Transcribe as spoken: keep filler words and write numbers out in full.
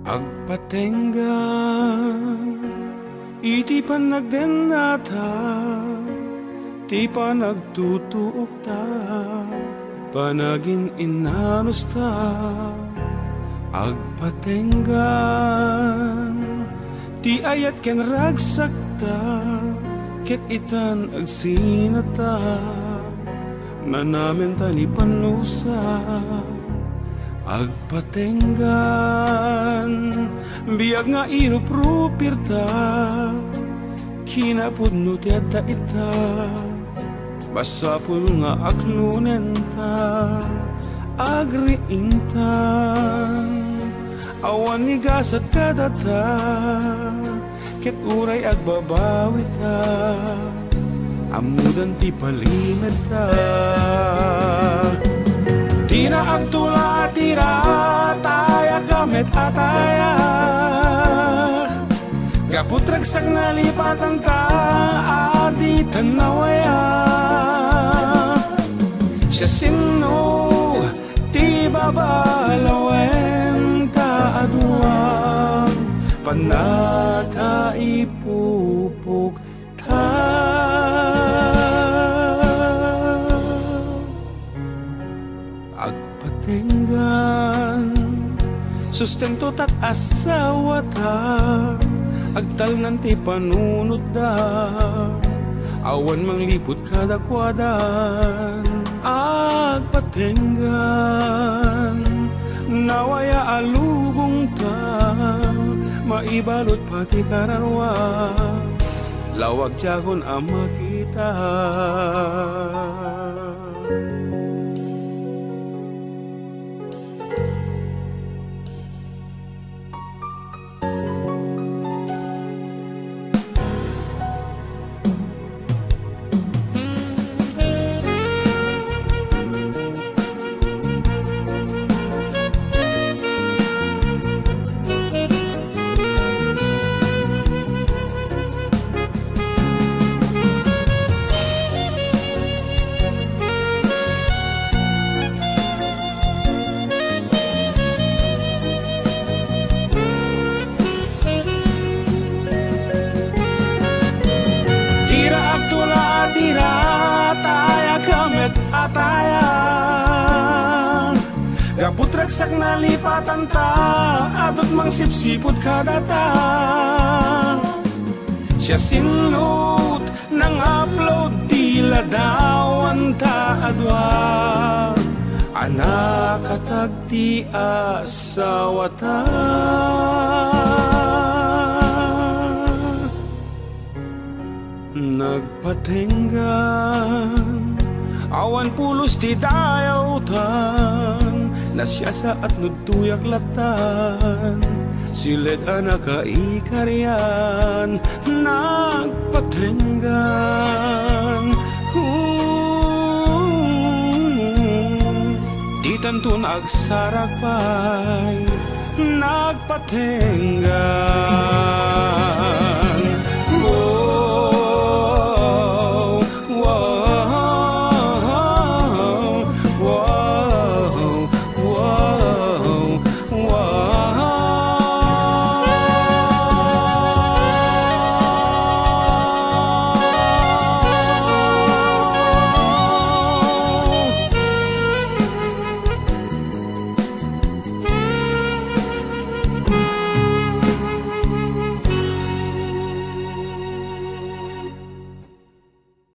Agpatenggan iti panagdennata, ti panagtutuokta, panagin-innanusta. Agpatenggan ti ayat ken ragsakta, ket itan agsinata, nanamenta ni pannusa. Agpatenggan biag nga iruprupirta, kinapudno ti adda ita. Masapul nga aklonenta, agriingtan, awan ni gasat kadata, ket uray agbabawita, ammodan ti palimedta. Dina agtula ti ratayak a met-atayak, gapu ti ragsak nalipatanta a ditan nawaya. Siasino ti babalawenta a dua, pannakaipupokta? Agpatenggan, sustento ta ti asawata, agtalnan ti panunotda, awan mangliput kadakuada. Agpatenggan, nawaya a lubongta, maibalud pay ti kararua, lawag diakon a makita. Dira agtula, dira atayak a met-atayak. Gapu ti ragsak nalipatanta, adut mangsipsipud kadata. Siasino ti nang-upload ti ladawanta a dua a nakatag ti asawata. Nagpatenggan, awan pulos ti dayawtan, nasiasaat no duyak lattan, siled a nakaikarian, nagpatenggan. Ditanton agsarag pay, nagpatenggan.